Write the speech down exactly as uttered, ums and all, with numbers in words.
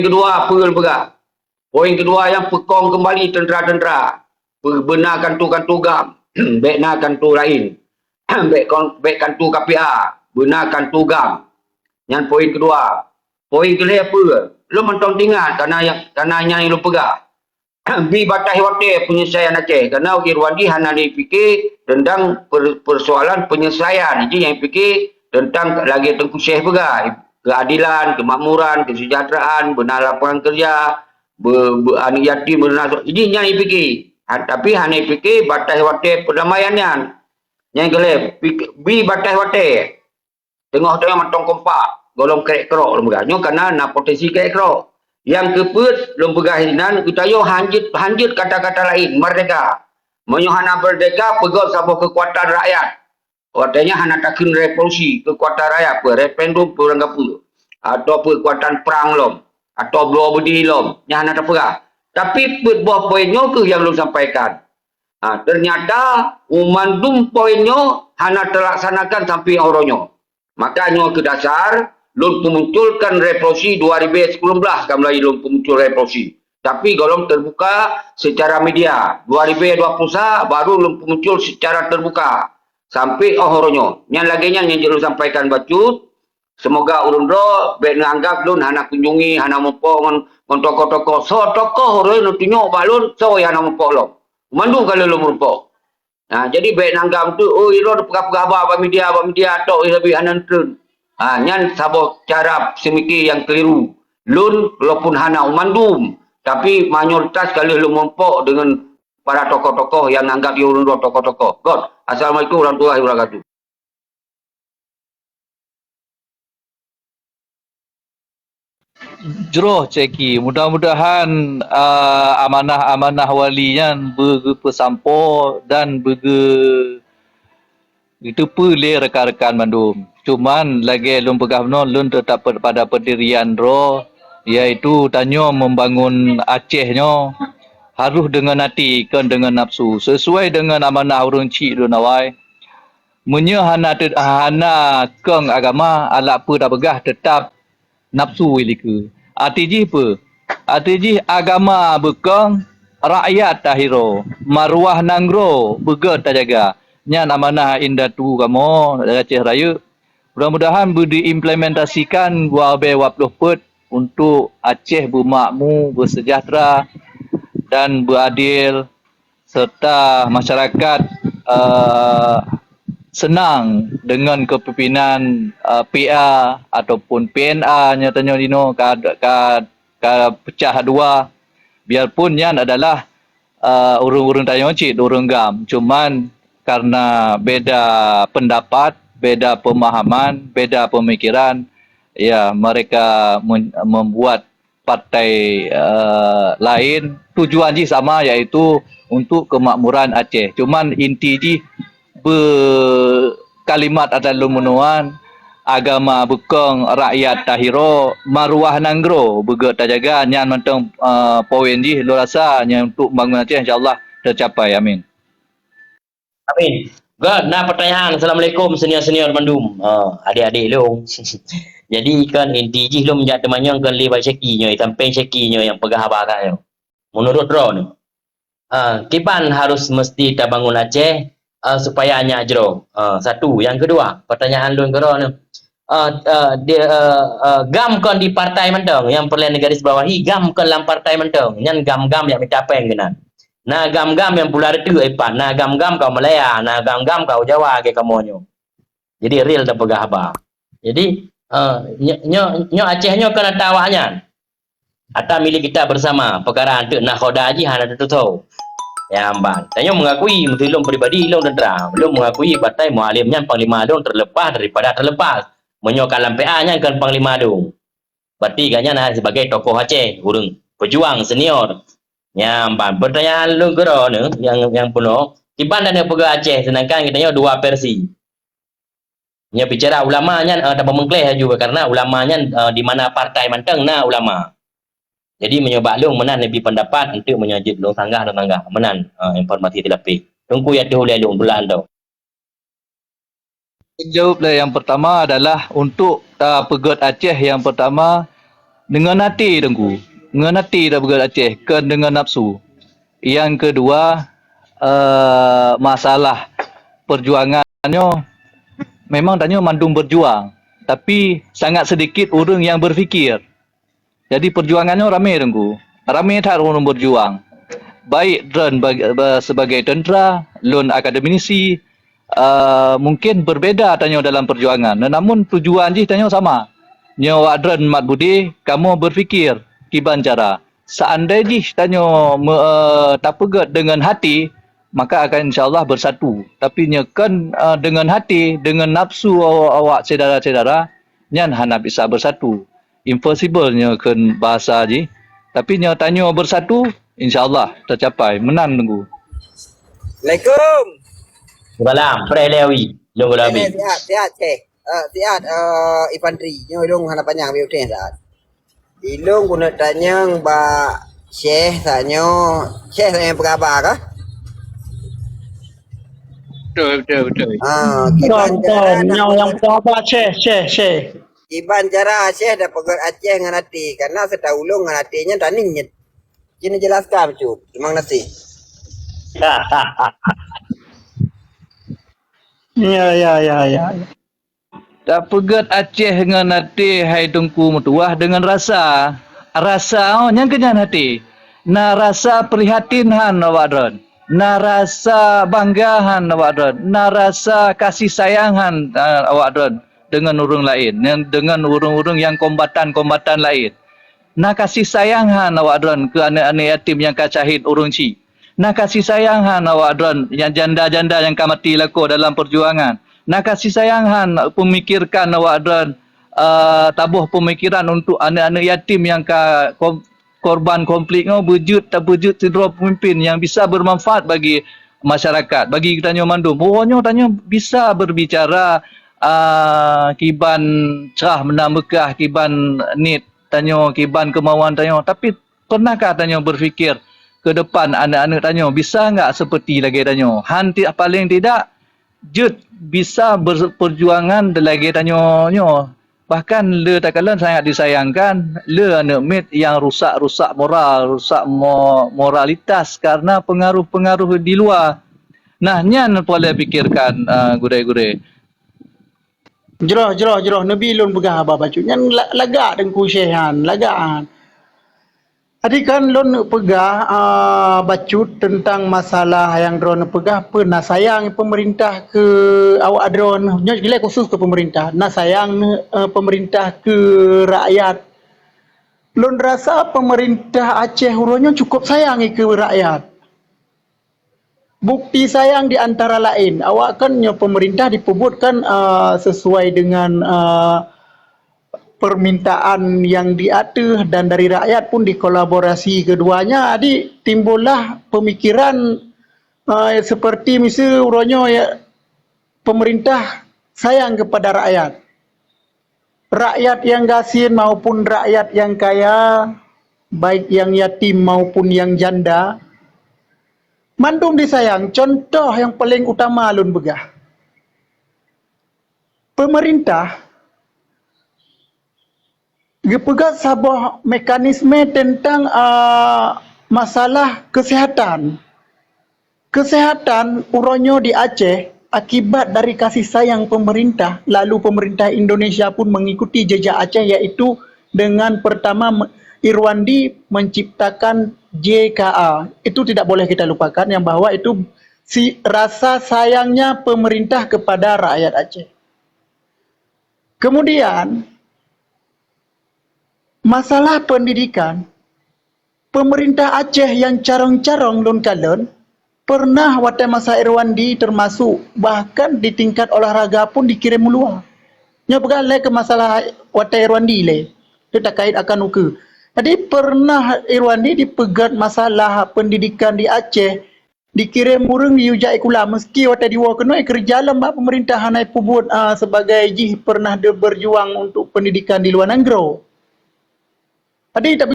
keudua, peue lôn peugah? Poin keudua nyang peukong keumbali teuntra-teuntra. Pe-, beuna kanto-kanto GAM. Bék na kanto laén. Bék kon, bék kanto K P A. Beuna kanto GAM. Nyan poin keudua. Poin keulhée peue? Lôn mantong teuingat, kana nyang, kana nyang lôn peugah. Bi bataih watée peunyeuleusoian Aceh, karna Irwandi hana jipike teuntang per-, peusoalan peunyeuleusoian, jih nyang jipike teuntang lagée Teungku Syeh peugah, keuadilan, keumakmuran, keuseujahteuraan, beuna lapangan keureuja, be-, be-, aneuk yatim, beuna, jih nyang jipike. Ha, tapi hana jipike bataih watée peudamaian nyan. Nyang keulhée, pik-, bi bataih watée. Teungoh-teungoh mantong kompak, gohlom krek-krok lôn peugah. Nyoe kana na potensi krek-krok. Nyang keupeuet lôn peugah inan, geutanyoe hanjeuet, hanjeuet kata-kata laén, merdeka. Meunyoe hana merdeka, peugöt saboh keukuatan rakyat. Watée nyan hana takheun revolusi, keukuatan rakyat, peue referendum, peue ureuëng gapeue. Atawa keukuatan prang lom, atawa bloe beudé lom, nyan hana tapeugah. Tapi peuet boh poin nyoe kheueh nyang lôn sampaikan. Ha, ternyata, mandum poin nyoe hana teulaksanakan sampoe uroe nyoe. Maka nyoe keu dasar lôn peumunculkan revolusi dua ribu sembilan belas ka mulai lôn peumunculkan revolusi. Tapi gohlom teubuka secara media. Dua ribu dua puluh satu baru lôn peumunculkan secara teubuka sampoe uroe nyoe. Nyan lagée nyan nyang jeuet lôn sampaikan bacut. Seumoga ureuëng droe bék neuanggab lôn hana kunjungi, hana meurumpok ngon, ngon tokoh-tokoh. Soe tokoh ureuëng neutunyok bak lôn, soe nyang hana meurumpok lom. Mandum ka lôn meurumpok. Nah, jadi bék neuanggab tu, oh, ilôn peugah-peugah haba bak media, bak media tok, eh, leubeh hana neutreun. Ha, nyan saboh cara seumike nyang keliru. Lôn walaupun hana mandum, tapi mayoritas ka lheueh lôn meurumpok deungon para tokoh-tokoh nyang anggab ureuëng droe tokoh-tokoh. Got. Assalamualaikum warahmatullahi wabarakatuh. Jroh, Ceki. Mudah-mudahan, ah, amanah-amanah wali nyan beugeupeusampoe dan beugeu-, geuteupeue lé rekan-rekan mandum. Cuman, lagée lôn peugah bunoe, lôn teutap pada peundirian droe, yaitu tanyoe membangun Aceh nyoe harôh deungon até, kon deungon nafsu. Sesuai deungon amanah ureuëng chik lôn awai, meunyoe hana te-, hana kong agama, alak peue tapeugah, teutap nafsu ilikeue. Até jih peue? Até jih agama beukong, rakyat tahiro, maruah nanggroe beugét tajaga. Nyan amanah indatu kamoe Aceh Rayeuk. Mudah-mudahan beudiimplementasikan dua ribèe dua puluh peuet untuk Aceh beumakmu, beusejahtera dan beuadil, serta masyarakat, eh, seunang deungon keupimpinan, eh, P A ataupun P N A nyoe tanyoe jinoe ka, ka, ka peucah dua. Biarpun nyan adalah, eh, ureuëng-ureuëng tanyoe cit ureuëng GAM, cuman karena beda pendapat, beda pemahaman, beda pemikiran, ya, mereka men-, membuat partai, eh, lain, tujuan jih sama, yaitu untuk kemakmuran Aceh. Cuman inti jih be-, kalimat ata lôn meunuan, agama beukong, rakyat tahiro, maruah nanggroe beugét tajaga, nyan mantong, eh, poin jih lôn rasa nyan untuk membangun Aceh, insya Allah tercapai. Amin. Amin. Got, na pertanyaan. Assalamualaikum senior-senior mandum. Ha, adik-adik lôn. Jadi kan inti jih lôn jak teumanyong kan lé bak Syeki nyoe, sampéng Syeki nyoe nyang peugah haba ka nyoe. Menurut droeneuh, ha, kiban harus mesti tabangun Aceh, ha, supaya nyak jroh. Ha, satu. Yang kedua, pertanyaan lôn keudroe nyoe. Ha, ha, di, ha, ha, GAM kon di partai mantong, nyang peureulèe garis bawahi, GAM kon lam partai mantong. Nyan GAM-GAM nyang mita péng keunan. Na GAM-GAM nyang pula reuteuek ipat, na GAM-GAM ka Malaya, na GAM-GAM ka Jawa lagèe kamoe nyoe. Jadi real tapeugah haba. Jadi, eh, nyo-, nyo-, nyoe Aceh nyoe kan ata awaknyan. Ata milék kita bersama, peukara anteuk nakhoda jih hana teututoe. Nyan ban. Tanyoe mengakui, meuteulôn pribadi lôn teuntara. Lôn mengakui partai Mualem nyan panglima lôn terlepas daripada terlepas. Meunyoe ka lam P A nyan kon panglima lôn. Berarti gobnyan na sebagai tokoh Aceh, ureueng pejuang senior. Nyan ban, pertanyaan lôn keudroe nyoe nyang, nyang peunoh, kiban tanyoe peugah Aceh, sedangkan geutanyoe dua versi. Nyoe bicara ulama nyan, eh, tapeumeukleh laju, karena ulama nyan, eh, di mana partai mantong na ulama. Jadi, meunyoe bak lôn meunan neubi pendapat, enteuk meunyoe jeuet lôn sanggah, lôn sanggah. Meunan, eh, informasi teulapeh. Teungku nyang teuh ulèe lôn, bulan tu. Jaweueb lé nyang pertama adalah untuk, uh, peugöt Aceh nyang pertama, Deungon até, Teungku. Deungon até tapeugah Aceh, kon deungon nafsu. Nyang keudua, eh, masalah perjuangan nyoe, memang tanyoe mandum berjuang, tapi sangat sedikit ureuëng nyang berpikir. Jadi perjuangan nyoe ramé, Teungku. Ramé that ureuëng berjuang. Baik droen bag-, ba-, sebagai tentera, lôn akademisi, eh, mungkin berbeda tanyoe dalam perjuangan, namun tujuan jih tanyoe sama. Nyoe awak droen mat budé, kamoe berpikir kiban cara. Seandai jih tanyoe me-, eh, tapeugét deungon hati, maka akan insya Allah bersatu. Tapi nyoe kon, eh, deungon hati, deungon nafsu awak-awak syedara-syedara, nyan hana bisa bersatu. Impossible nyoe kheun bahasa jih. Tapi nyoe tanyoe bersatu, insya Allah tercapai. Meunan, Teungku. Assalamualaikum. Salam. Preh lé awi. Lôn gola Eh, sihat, sihat, Syekh. Uh, sihat, uh, Ipantri. Nyoe lôn hana panyang, biar uteh saat. Ilung guna tanyong ba Syekh sanyo, Syekh sanyo peugah haba kah? Betul, betul, betul. Ah, kiban cara nyang peugah haba Syekh, Syekh, Syekh. Kiban cara Syekh dah peugah Aceh ngan até, karena setaulung ngan até nyan taning nyan. Jin jelaskan cut. Terima kasih. Ya, ya, ya, ya. Tapeugét Aceh ngon até hai Teungku meutuwah deungon rasa. Rasa oh nyang keunyan até. Na rasa prihatin han awak droen. Na rasa bangga han awak droen. Na rasa kasih sayang han uh, awak droen deungon ureuëng laén, deungon ureuëng-ureuëng nyang kombatan-kombatan laén. Na kasih sayang han awak droen keu aneuëk-aneuëk yatim nyang ka syahid ureuëng chik. Na kasih sayang han awak droen nyang janda-janda nyang ka mati lakoe dalam peujuangan. Na kasih sayang han peumikirkan awak droen uh, taboh peumikiran untuk aneuëk-aneuëk yatim nyang ka korban konflik nyoe beujeuet tapeujeuet sidroe peumimpin nyang bisa bermanfaat bagi masyarakat, bagi geutanyoe mandum. Uroe nyoe tanyoe bisa berbicara uh, kiban cah meunang beukah, kiban nit tanyoe, kiban keumawan tanyoe, tapi Pernahkah tanyoe berpikir ke depan aneuëk-aneuëk tanyoe bisa enggak seperti lagée tanyoe? Han ti paling tidak jeuet bisa berperjuangan lagée tanyoe nyoe. Bahkan le takalon sangat disayangkan le aneuëk miet yang rusak-rusak moral, rusak mo, moralitas karena pengaruh-pengaruh di luar. Nah, nyan boleh pikirkan uh, gurée-gurée. Jroh jroh jroh neubi lôn peugah haba bacut nyan lagak Teungku Syekh nyan, lagak nyan. Jadi kan lôn peugah a bacut teuntang masalah nyang droeneuh peugah peue na sayang peumeurintah keu awak droeneuh, nyoe jilée khusus keu peumeurintah, na sayang peumeurintah keu rakyat. Lôn rasa peumeurintah Aceh uroe nyoe cukôp sayang keu rakyat. Bukti sayang di antara laén, awaknyan nyoe peumeurintah dipeubuet kan a sesuai deungan a permintaan nyang di ateueh dan dari rakyat pun dikolaborasi keuduanya, jadi timbullah peumikiran a seperti miseue uroe nyoe peumeurintah sayang keupada rakyat. Rakyat nyang gasien maupun rakyat nyang kaya, baik nyang yatim maupun nyang janda, mandum disayang. Cuntoh nyang paleng utama lôn peugah, peumeurintah geupeugah saboh mekanisme teuntang a masalah keuseuhatan. Keuseuhatan uroe nyoe di Aceh akibat dari kasih sayang peumeurintah, lalu peumeurintah Indonesia pun meungikuti jeujak Aceh, yaitu deungon peurtama Irwandi meunciptakan J K A. Itu tidak boleh kita lupakan nyang bahwa itu si rasa sayangnya peumeurintah keupada rakyat Aceh. Keumudian masalah peundidikan, peumeurintah Aceh nyang carông-carông lôn kalon, peureunah watée masa Irwandi teumasok bahkan di tingkat olahraga pun dikirém u luwa. Nyoe peugah lé keu masalah watée Irwandi lé, teutakait akan ukeue. Jadi peureunah Irwandi dipeugét masalah peundidikan di Aceh, dikirém ureuëng yue jak sikula, meuski watée diwoe keunoe keureuja lom bak peumeurintah hana peubuet a sebagai jih peureunah beurjuang untuk peundidikan di luwa nanggroe. Jadi tapi